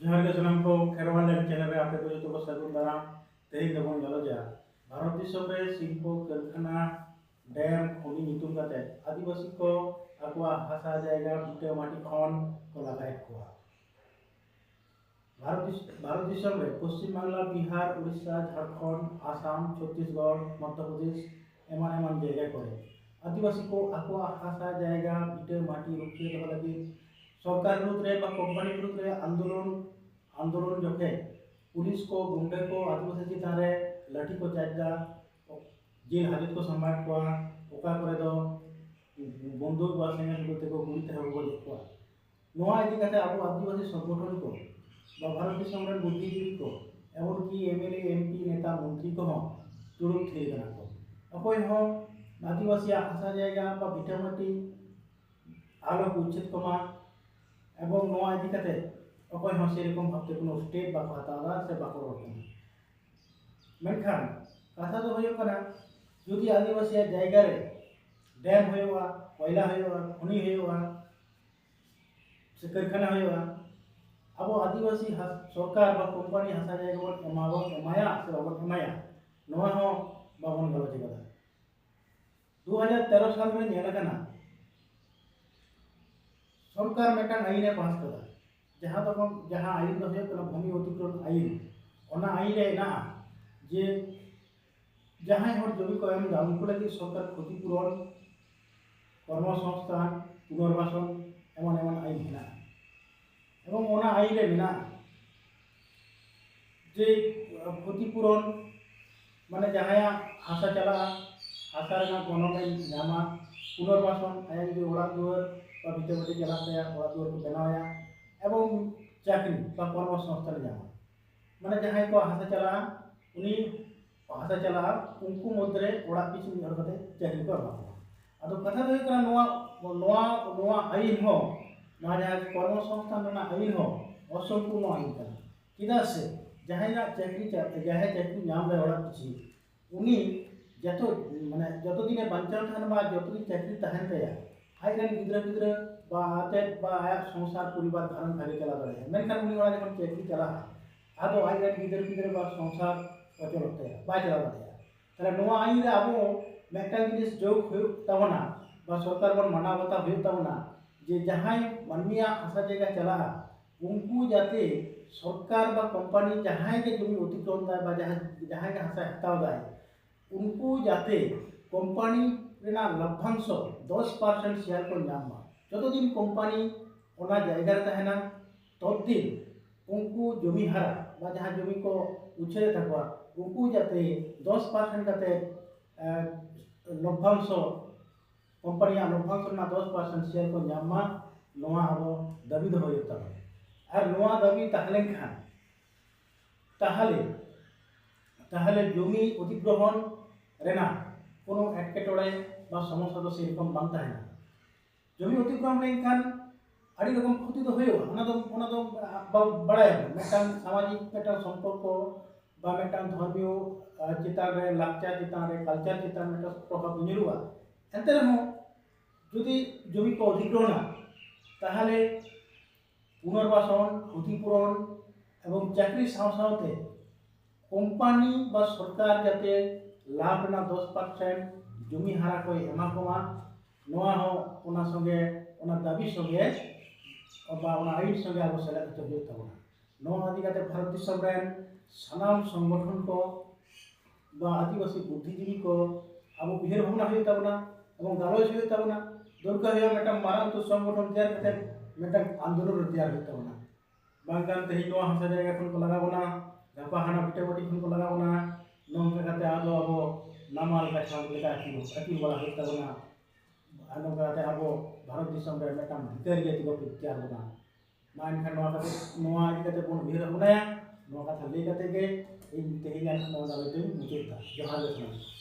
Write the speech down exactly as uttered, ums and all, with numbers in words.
ᱡᱚᱦᱟᱨ ᱜᱮ ᱥᱟᱱᱟᱢ ᱠᱚ, ᱠᱷᱮᱨᱣᱟᱞ ᱞᱮᱱ ᱪᱮᱱᱮᱞ ᱨᱮ ᱟᱯᱮ ᱠᱚ ᱡᱚᱛᱚ ᱠᱚ ᱥᱟᱹᱜᱩᱱ ᱫᱟᱨᱟᱢ᱾ ᱛᱮᱦᱮᱧ ᱫᱚᱵᱚᱱ ᱜᱟᱞᱚᱪᱟ ᱵᱷᱟᱨᱚᱛ ᱫᱤᱥᱚᱢ ᱨᱮ ᱥᱤᱞᱯᱚ ᱠᱟᱹᱨᱠᱷᱟᱱᱟ, ᱰᱮᱢ, ᱠᱷᱚᱱᱤ ᱧᱩᱛᱩᱢ ᱠᱟᱛᱮ ᱟᱹᱫᱤᱵᱟᱹᱥᱤ ᱠᱚ ᱟᱠᱚᱣᱟᱜ ᱦᱟᱥᱟ ᱡᱟᱭᱜᱟ ᱵᱷᱤᱴᱟᱹ ᱢᱟᱹᱴᱤ ᱠᱷᱚᱱ ᱠᱚ ᱞᱟᱜᱟᱭᱮᱫ ᱠᱚᱣᱟ᱾ ᱵᱷᱟᱨᱚᱛ ᱫᱤᱥ-, ᱵᱷᱟᱨᱚᱛ ᱫᱤᱥᱚᱢ ᱨᱮ ᱯᱚᱥᱪᱤᱢ ᱵᱟᱝᱞᱟ, ᱵᱤᱦᱟᱨ, ᱩᱲᱤᱥᱥᱟ, ᱡᱷᱟᱲᱠᱷᱚᱸᱰ, ᱟᱥᱟᱢ, ᱪᱷᱚᱛᱛᱤᱥᱜᱚᱲ, ᱢᱚᱫᱽᱫᱷᱚ ᱯᱨᱚᱫᱮᱥ ᱮᱢᱟᱱ ᱮᱢᱟᱱ ᱡᱟᱭᱜᱟ ᱠᱚᱨᱮ ᱟᱹᱫᱤᱵᱟᱹᱥᱤ ᱠᱚ ᱟᱠᱚᱣᱟᱜ ᱦᱟᱥᱟ ᱡᱟᱭᱜᱟ ᱵᱷᱤᱴᱟᱹ ᱢᱟᱹᱴᱤ ᱨᱩᱠᱷᱤᱭᱟᱹ ᱫᱚᱦᱚ ᱞᱟᱹᱜᱤᱫ ᱥᱚᱨᱠᱟᱨ ᱵᱤᱨᱩᱫᱽ ᱨᱮ ᱵᱟ ᱠᱳᱢᱯᱟᱱᱤ ᱵᱤᱨᱩᱫᱽ ᱨᱮ ᱟᱱᱫᱳᱞᱚᱱ, ᱟᱱᱫᱳᱞᱚᱱ ᱡᱚᱠᱷᱮᱡ ᱯᱩᱞᱤᱥ ᱠᱚ, ᱜᱩᱱᱰᱟᱹ ᱠᱚ ᱟᱹᱫᱤᱵᱟᱹᱥᱤ ᱪᱮᱛᱟᱱ ᱨᱮ ᱞᱟᱹᱴᱷᱤ ᱠᱚ ᱪᱟᱨᱡᱽ ᱮᱫᱟ, ᱡᱮᱞ ᱦᱟᱡᱚᱛ ᱠᱚ ᱥᱟᱢᱵᱟᱣᱮᱫ ᱠᱚᱣᱟ, ᱚᱠᱟ ᱠᱚᱨᱮ ᱫᱚ ᱵᱚᱱᱫᱩᱠ ᱵᱟ ᱥᱮᱸᱜᱮᱞ ᱴᱩᱴᱤ ᱛᱮᱠᱚ ᱜᱩᱞᱤ ᱛᱮᱦᱚᱸ ᱠᱚ ᱜᱚᱡᱮᱫ ᱠᱚᱣᱟ᱾ ᱱᱚᱣᱟ ᱤᱫᱤ ᱠᱟᱛᱮ ᱟᱵᱚ ᱟᱹᱫᱤᱵᱟᱹᱥᱤ ᱥᱚᱝᱜᱚᱴᱷᱚᱱ ᱠᱚ ᱵᱟ ᱵᱷᱟᱨᱚᱛ ᱫᱤᱥᱚᱢ ᱨᱮᱱ ᱵᱩᱫᱽᱫᱷᱤᱡᱤᱵᱤ ᱠᱚ, ᱮᱢᱚᱱᱠᱤ M L A, M P, ᱱᱮᱛᱟ, ᱢᱚᱱᱛᱨᱤ ᱠᱚᱦᱚᱸ ᱫᱩᱲᱩᱵ ᱛᱷᱤᱨ ᱠᱟᱱᱟ ᱠᱚ᱾ ᱚᱠᱚᱭ ᱦᱚᱸ ᱟᱹᱫᱤᱵᱟᱹᱥᱤᱭᱟᱜ ᱦᱟᱥᱟ ᱡᱟᱭᱜᱟ ᱵᱟ ᱵᱷᱤᱴᱟᱹ ᱢᱟᱹᱴᱤ ᱟᱞᱚ ᱠᱚ ᱩᱪᱪᱷᱮᱫ ᱠᱚᱢᱟ, ᱮᱵᱚᱝ ᱱᱚᱣᱟ ᱤᱫᱤ ᱠᱟᱛᱮ ᱚᱠᱚᱭ ᱦᱚᱸ ᱥᱮᱨᱚᱠᱚᱢ ᱵᱷᱟᱵᱛᱮ ᱠᱳᱱᱳ ᱥᱴᱮᱯ ᱵᱟᱠᱚ ᱦᱟᱛᱟᱣ ᱮᱫᱟ ᱥᱮ ᱵᱟᱠᱚ ᱨᱚᱲ ᱠᱟᱱᱟ᱾ ᱢᱮᱱᱠᱷᱟᱱ ᱠᱟᱛᱷᱟ ᱫᱚ ᱦᱩᱭᱩᱜ ᱠᱟᱱᱟ, ᱡᱩᱫᱤ ᱟᱹᱫᱤᱵᱟᱹᱥᱤᱭᱟᱜ ᱡᱟᱭᱜᱟ ᱨᱮ ᱰᱮᱢ ᱦᱩᱭᱩᱜᱼᱟ, ᱠᱚᱭᱞᱟ ᱦᱩᱭᱩᱜᱼᱟ, ᱠᱷᱚᱱᱤ ᱦᱩᱭᱩᱜᱼᱟ, ᱥᱮ ᱠᱟᱹᱨᱠᱷᱟᱱᱟ ᱦᱩᱭᱩᱜᱼᱟ, ᱟᱵᱚ ᱟᱹᱫᱤᱵᱟᱹᱥᱤ ᱦᱟᱥ-, ᱥᱚᱨᱠᱟᱨ ᱵᱟ ᱠᱳᱢᱯᱟᱱᱤ ᱦᱟᱥᱟ ᱡᱟᱭᱜᱟ ᱵᱚᱱ ᱮᱢᱟ, ᱵᱚᱱ ᱮᱢᱟᱭᱟ ᱥᱮ ᱵᱟᱵᱚᱱ ᱮᱢᱟᱭᱟ, ᱱᱚᱣᱟ ᱦᱚᱸ ᱵᱟᱵᱚᱱ ᱜᱟᱞᱚᱪ ᱠᱟᱫᱟ᱾ ᱫᱩ ᱦᱟᱡᱟᱨ ᱛᱮᱨᱚ ᱥᱟᱞ ᱨᱮ ᱧᱮᱞ ᱟᱠᱟᱱᱟ, ᱥᱚᱨᱠᱟᱨ ᱢᱤᱫᱴᱟᱝ ᱟᱭᱤᱱ ᱮ ᱯᱟᱥ ᱠᱟᱫᱟ, ᱡᱟᱦᱟᱸ ᱫᱚ, ᱡᱟᱦᱟᱸ ᱟᱭᱤᱱ ᱫᱚ ᱦᱩᱭᱩᱜ ᱠᱟᱱᱟ ᱵᱷᱩᱢᱤ ᱚᱫᱷᱤᱜᱨᱚᱦᱚᱱ ᱟᱭᱤᱱ᱾ ᱚᱱᱟ ᱟᱭᱤᱱ ᱨᱮ ᱦᱮᱱᱟᱜᱼᱟ ᱡᱮ ᱡᱟᱦᱟᱸᱭ ᱦᱚᱲ ᱡᱚᱢᱤ ᱠᱚ ᱮᱢ ᱮᱫᱟ, ᱩᱱᱠᱩ ᱞᱟᱹᱜᱤᱫ ᱥᱚᱨᱠᱟᱨ ᱠᱷᱚᱛᱤᱯᱩᱨᱚᱱ, ᱠᱚᱨᱢᱚᱥᱚᱝᱥᱛᱷᱟᱱ, ᱯᱩᱱᱚᱨᱵᱟᱥᱚᱱ, ᱮᱢᱟᱱ ᱮᱢᱟᱱ ᱟᱭᱤᱱ ᱦᱮᱱᱟᱜᱼᱟ᱾ ᱮᱵᱚᱝ ᱚᱱᱟ ᱟᱭᱤᱱ ᱨᱮ ᱢᱮᱱᱟᱜᱼᱟ ᱡᱮ ᱠᱷᱚᱛᱤᱯᱩᱨᱚᱱ, ᱢᱟᱱᱮ ᱡᱟᱦᱟᱸᱭᱟᱜ ᱦᱟᱥᱟ ᱪᱟᱞᱟᱜᱼᱟ, ᱦᱟᱥᱟ ᱨᱮᱱᱟᱜ ᱜᱚᱱᱚᱝ ᱮ ᱧᱟᱢᱟ, ᱯᱩᱱᱚᱨᱵᱟᱥᱚᱱ, ᱟᱭᱟᱜ ᱡᱩᱫᱤ ᱚᱲᱟᱜ ᱫᱩᱣᱟᱹᱨ ᱵᱟ ᱵᱷᱤᱴᱟᱹ ᱢᱟᱹᱴᱤ ᱪᱟᱞᱟᱜ ᱛᱟᱭᱟ, ᱚᱲᱟᱜ ᱫᱩᱣᱟᱹᱨ ᱠᱚ ᱵᱮᱱᱟᱣ ᱟᱭᱟ, ᱮᱵᱚᱝ ᱪᱟᱹᱠᱨᱤ ᱵᱟ ᱠᱚᱨᱢᱚᱥᱚᱝᱥᱛᱷᱟᱱ ᱮ ᱧᱟᱢᱟ᱾ ᱢᱟᱱᱮ ᱡᱟᱦᱟᱸᱭ ᱠᱚ ᱦᱟᱥᱟ ᱪᱟᱞᱟᱜᱼᱟ, ᱩᱱᱤ ᱦᱟᱥᱟ ᱪᱟᱞᱟᱜᱼᱟ, ᱩᱱᱠᱩ ᱢᱚᱫᱽᱫᱷᱮ ᱨᱮ ᱚᱲᱟᱜ ᱯᱤᱪᱷᱩ ᱢᱤᱫ ᱦᱚᱲ ᱠᱟᱛᱮ ᱪᱟᱹᱠᱨᱤ ᱠᱚ ᱮᱢᱟ ᱠᱚᱣᱟ᱾ ᱟᱫᱚ ᱠᱟᱛᱷᱟ ᱫᱚ ᱦᱩᱭᱩᱜ ᱠᱟᱱᱟ, ᱱᱚᱣᱟ, ᱱᱚᱣᱟ, ᱱᱚᱣᱟ ᱟᱭᱤᱱ ᱦᱚᱸ, ᱱᱚᱣᱟ ᱡᱟᱦᱟᱸ ᱠᱚᱨᱢᱚᱥᱚᱝᱥᱛᱷᱟᱱ ᱨᱮᱱᱟᱜ ᱟᱭᱤᱱ ᱦᱚᱸ ᱚᱥᱚᱢᱯᱩᱨᱱᱚ ᱟᱭᱤᱱ ᱠᱟᱱᱟ᱾ ᱪᱮᱫᱟᱜ ᱥᱮ ᱡᱟᱦᱟᱸᱭ ᱪᱟᱹᱠᱨᱤ ᱪᱟ-, ᱡᱟᱦᱟᱸᱭ ᱪᱟᱹᱠᱨᱤ ᱧᱟᱢ ᱨᱮ ᱚᱲᱟᱜ ᱯᱤᱪᱷᱤ, ᱩᱱᱤ ᱡᱚᱛᱚ, ᱢᱟᱱᱮ ᱡᱚᱛᱚ ᱫᱤᱱᱮ ᱵᱟᱧᱪᱟᱣ ᱛᱟᱦᱮᱱ ᱢᱟ, ᱡᱚᱛᱚ ᱫᱤᱱ ᱪᱟᱹᱠᱨᱤ ᱛᱟᱦᱮᱱ ᱛᱟᱭᱟ, ᱟᱡ ᱨᱮᱱ ᱜᱤᱫᱽᱨᱟᱹ ᱯᱤᱫᱽᱨᱟᱹ ᱵᱟ ᱟᱛᱮᱫ ᱵᱟ ᱟᱭᱟᱜ ᱥᱚᱝᱥᱟᱨ ᱯᱚᱨᱤᱵᱟᱨ ᱜᱷᱟᱨᱚᱸᱡᱽ ᱵᱷᱟᱜᱮ ᱪᱟᱞᱟᱣ ᱫᱟᱲᱮᱭᱟᱜᱼᱟ᱾ ᱢᱮᱱᱠᱷᱟᱱ ᱩᱱᱤ ᱚᱲᱟᱜ ᱡᱚᱠᱷᱚᱱ ᱪᱟᱹᱠᱨᱤ ᱪᱟᱞᱟᱜᱼᱟ, ᱟᱫᱚ ᱟᱡ ᱨᱮᱱ ᱜᱤᱫᱽᱨᱟᱹ ᱯᱤᱫᱽᱨᱟᱹ ᱵᱟ ᱥᱚᱝᱥᱟᱨ ᱚᱪᱚᱞᱚᱜ ᱛᱟᱭᱟ, ᱵᱟᱭ ᱪᱟᱞᱟᱣ ᱫᱟᱲᱮᱭᱟᱜᱼᱟ᱾ ᱛᱟᱦᱞᱮ ᱱᱚᱣᱟ ᱟᱹᱭᱤᱱ ᱨᱮ ᱟᱵᱚ ᱢᱤᱫᱴᱟᱝ ᱡᱤᱱᱤᱥ ᱡᱳᱜᱽ ᱦᱩᱭᱩᱜ ᱛᱟᱵᱚᱱᱟ, ᱵᱟ ᱥᱚᱨᱠᱟᱨ ᱵᱚᱱ ᱢᱟᱱᱟᱣ ᱵᱟᱛᱟᱣ ᱦᱩᱭᱩᱜ ᱛᱟᱵᱚᱱᱟ, ᱡᱮ ᱡᱟᱦᱟᱸᱭ ᱢᱟᱹᱱᱢᱤᱭᱟᱜ ᱦᱟᱥᱟ ᱡᱟᱭᱜᱟ ᱪᱟᱞᱟᱜᱼᱟ, ᱩᱱᱠᱩ ᱡᱟᱛᱮ ᱥᱚᱨᱠᱟᱨ ᱵᱟ ᱠᱳᱢᱯᱟᱱᱤ ᱡᱟᱦᱟᱸᱭ ᱜᱮ ᱡᱚᱢᱤ ᱚᱛᱤᱠᱨᱚᱢ ᱫᱟᱭ ᱵᱟ ᱡᱟᱦᱟᱸᱭ, ᱡᱟᱦᱟᱸᱭ ᱜᱮ ᱦᱟᱥᱟᱭ ᱦᱟᱛᱟᱣ ᱫᱟᱭ, ᱩᱱᱠᱩ ᱡᱟᱛᱮ ᱠᱳᱢᱯᱟᱱᱤ ᱨᱮᱱᱟᱜ ᱞᱟᱵᱷᱟᱝᱥᱚ ᱫᱚᱥ ᱯᱟᱨᱥᱮᱱᱴ ᱥᱮᱭᱟᱨ ᱠᱚ ᱧᱟᱢ ᱢᱟ᱾ ᱡᱚᱛᱚ ᱫᱤᱱ ᱠᱳᱢᱯᱟᱱᱤ ᱚᱱᱟ ᱡᱟᱭᱜᱟ ᱨᱮ ᱛᱟᱦᱮᱱᱟ, ᱛᱚᱛ ᱫᱤᱱ ᱩᱱᱠᱩ ᱡᱚᱢᱤ ᱦᱟᱨᱟ ᱵᱟ ᱡᱟᱦᱟᱸ ᱡᱚᱢᱤ ᱠᱚ ᱩᱪᱷᱟᱹᱱᱮᱫ ᱛᱟᱠᱚᱣᱟ, ᱩᱱᱠᱩ ᱡᱟᱛᱮ ᱫᱚᱥ ᱯᱟᱨᱥᱮᱱᱴ ᱠᱟᱛᱮ, ᱮ, ᱞᱚᱵᱷᱟᱝᱥᱚ, ᱠᱳᱢᱯᱟᱱᱤᱭᱟᱜ ᱞᱚᱵᱷᱟᱝᱥᱚ ᱨᱮᱱᱟᱜ ᱫᱚᱥ ᱯᱟᱨᱥᱮᱱᱴ ᱥᱮᱭᱟᱨ ᱠᱚ ᱧᱟᱢ ᱢᱟ, ᱱᱚᱣᱟ ᱟᱵᱚ ᱫᱟᱹᱵᱤ ᱫᱚᱦᱚ ᱦᱩᱭᱩᱜ ᱛᱟᱵᱚᱱᱟ᱾ ᱟᱨ ᱱᱚᱣᱟ ᱫᱟᱹᱵᱤ ᱛᱟᱦᱮᱸ ᱞᱮᱱᱠᱷᱟᱱ ᱛᱟᱦᱚᱞᱮ, ᱛᱟᱦᱚᱞᱮ ᱡᱚᱢᱤ ᱚᱫᱷᱤᱜᱨᱚᱦᱚᱱ ᱨᱮᱱᱟᱜ ᱠᱳᱱᱳ ᱮᱴᱠᱮᱴᱚᱬᱮ ᱵᱟ ᱥᱚᱢᱚᱥᱥᱟ ᱫᱚ ᱥᱮᱨᱚᱠᱚᱢ ᱵᱟᱝ ᱛᱟᱦᱮᱱᱟ᱾ ᱡᱚᱢᱤ ᱚᱫᱷᱤᱜᱨᱚᱦᱚᱱ ᱞᱮᱱᱠᱷᱟᱱ ᱟᱹᱰᱤ ᱨᱚᱠᱚᱢ ᱠᱷᱚᱛᱤ ᱫᱚ ᱦᱩᱭᱩᱜᱼᱟ, ᱚᱱᱟ ᱫᱚ, ᱚᱱᱟ ᱫᱚ ᱵᱟ-, ᱵᱟᱲᱟᱭᱟᱵᱚᱱ᱾ ᱢᱤᱫᱴᱟᱝ ᱥᱟᱢᱟᱡᱤᱠ ᱢᱤᱫᱴᱟᱝ ᱥᱚᱢᱯᱚᱨᱠᱚ ᱵᱟ ᱢᱤᱫᱴᱟᱝ ᱫᱷᱚᱨᱢᱤᱭᱚ, ᱟᱨ, ᱪᱮᱛᱟᱱ ᱨᱮ, ᱞᱟᱠᱪᱟᱨ ᱪᱮᱛᱟᱱ ᱨᱮ, ᱠᱟᱞᱪᱟᱨ ᱪᱮᱛᱟᱱ ᱢᱤᱫᱴᱟᱝ ᱯᱨᱚᱵᱷᱟᱵᱽ ᱫᱚ ᱧᱩᱨᱩᱜᱼᱟ᱾ ᱮᱱᱛᱮ ᱨᱮᱦᱚᱸ ᱡᱩᱫᱤ ᱡᱚᱢᱤ ᱠᱚ ᱚᱫᱷᱤᱜᱨᱚᱦᱚᱱᱟ, ᱛᱟᱦᱚᱞᱮ ᱯᱩᱱᱚᱨᱵᱟᱥᱚᱱ, ᱠᱷᱚᱛᱤᱯᱩᱨᱚᱱ ᱮᱵᱚᱝ ᱪᱟᱹᱠᱨᱤ ᱥᱟᱶ ᱥᱟᱶᱛᱮ ᱠᱳᱢᱯᱟᱱᱤ ᱵᱟ ᱥᱚᱨᱠᱟᱨ ᱡᱟᱛᱮ ᱞᱟᱵᱷ ᱨᱮᱱᱟᱜ ᱫᱚᱥ ᱯᱟᱨᱥᱮᱱᱴ ᱡᱚᱢᱤ ᱦᱟᱨᱟ ᱠᱚᱭ ᱮᱢᱟ ᱠᱚᱢᱟ, ᱱᱚᱣᱟ ᱦᱚᱸ ᱚᱱᱟ ᱥᱚᱸᱜᱮ, ᱚᱱᱟ ᱫᱟᱹᱵᱤ ᱥᱚᱸᱜᱮ ᱵᱟ ᱚᱱᱟ ᱟᱹᱭᱤᱱ ᱥᱚᱸᱜᱮ ᱟᱵᱚ ᱥᱮᱞᱮᱫ ᱦᱚᱪᱚ ᱦᱩᱭᱩᱜ ᱛᱟᱵᱚᱱᱟ᱾ ᱱᱚᱣᱟ ᱤᱫᱤ ᱠᱟᱛᱮ ᱵᱷᱟᱨᱚᱛ ᱫᱤᱥᱚᱢ ᱨᱮᱱ ᱥᱟᱱᱟᱢ ᱥᱚᱝᱜᱚᱴᱷᱚᱱ ᱠᱚ ᱵᱟ ᱟᱹᱫᱤᱵᱟᱹᱥᱤ ᱵᱩᱫᱽᱫᱷᱤᱡᱤᱵᱤ ᱠᱚ ᱟᱵᱚ ᱩᱭᱦᱟᱹᱨ ᱵᱷᱟᱵᱽᱱᱟ ᱦᱩᱭᱩᱜ ᱛᱟᱵᱚᱱᱟ ᱮᱵᱚᱝ ᱜᱟᱞᱚᱪ ᱦᱩᱭᱩᱜ ᱛᱟᱵᱚᱱᱟ᱾ ᱫᱚᱨᱠᱟᱨ ᱦᱩᱭᱩᱜᱼᱟ ᱢᱤᱫᱴᱟᱝ ᱢᱟᱨᱟᱝ ᱩᱛᱟᱹᱨ ᱥᱚᱝᱜᱚᱴᱷᱚᱱ ᱛᱮᱭᱟᱨ ᱠᱟᱛᱮ ᱢᱤᱫᱴᱟᱝ ᱟᱱᱫᱳᱞᱚᱱ ᱨᱮ ᱛᱮᱭᱟᱨ ᱦᱩᱭᱩᱜ ᱛᱟᱵᱚᱱᱟ᱾ ᱵᱟᱝᱠᱷᱟᱱ ᱛᱮᱦᱮᱧ ᱱᱚᱣᱟ ᱦᱟᱥᱟ ᱡᱟᱭᱜᱟ ᱠᱷᱚᱱ ᱠᱚ ᱞᱟᱜᱟ ᱵᱚᱱᱟ, ᱜᱟᱯᱟ ᱦᱟᱱᱟ ᱵᱷᱤᱴᱟᱹᱢᱟᱹᱴᱤ ᱠᱷᱚᱱ ᱠᱚ ᱞᱟᱜᱟ ᱵᱚᱱᱟ, ᱱᱚᱝᱠᱟ ᱠᱟᱛᱮ ᱟᱫᱚ ᱟᱵᱚ ᱱᱟᱢᱟᱞ ᱠᱟᱪᱷᱟᱲ ᱞᱮᱠᱟ ᱟᱹᱪᱩᱨ, ᱟᱹᱪᱩᱨ ᱵᱟᱲᱟ ᱦᱩᱭᱩᱜ ᱛᱟᱵᱚᱱᱟ᱾ ᱟᱨ ᱱᱚᱝᱠᱟ ᱠᱟᱛᱮ ᱟᱵᱚ ᱵᱷᱟᱨᱚᱛ ᱫᱤᱥᱚᱢ ᱨᱮ ᱢᱤᱫᱴᱟᱝ ᱵᱷᱤᱠᱟᱹᱨᱤᱭᱟᱹ ᱡᱟᱹᱛᱤ ᱠᱚ ᱛᱮᱭᱟᱨ ᱵᱚᱱᱟ᱾ ᱢᱟ ᱮᱱᱠᱷᱟᱱ ᱱᱚᱣᱟ ᱠᱟᱛᱮ, ᱱᱚᱣᱟ ᱤᱫᱤ ᱠᱟᱛᱮ ᱵᱚᱱ ᱩᱭᱦᱟᱹᱨ ᱵᱷᱟᱵᱽᱱᱟᱭᱟ᱾ ᱱᱚᱣᱟ ᱠᱟᱛᱷᱟ ᱞᱟᱹᱭ ᱠᱟᱛᱮ ᱜᱮ ᱤᱧ ᱛᱮᱦᱮᱧᱟᱜ ᱱᱚᱣᱟ ᱜᱟᱞᱚᱪ ᱫᱚᱧ ᱢᱩᱪᱟᱹᱫ ᱮᱫᱟ᱾ ᱡᱚᱦᱟᱨ ᱜᱮ ᱥᱟᱱᱟᱢ ᱠᱚ᱾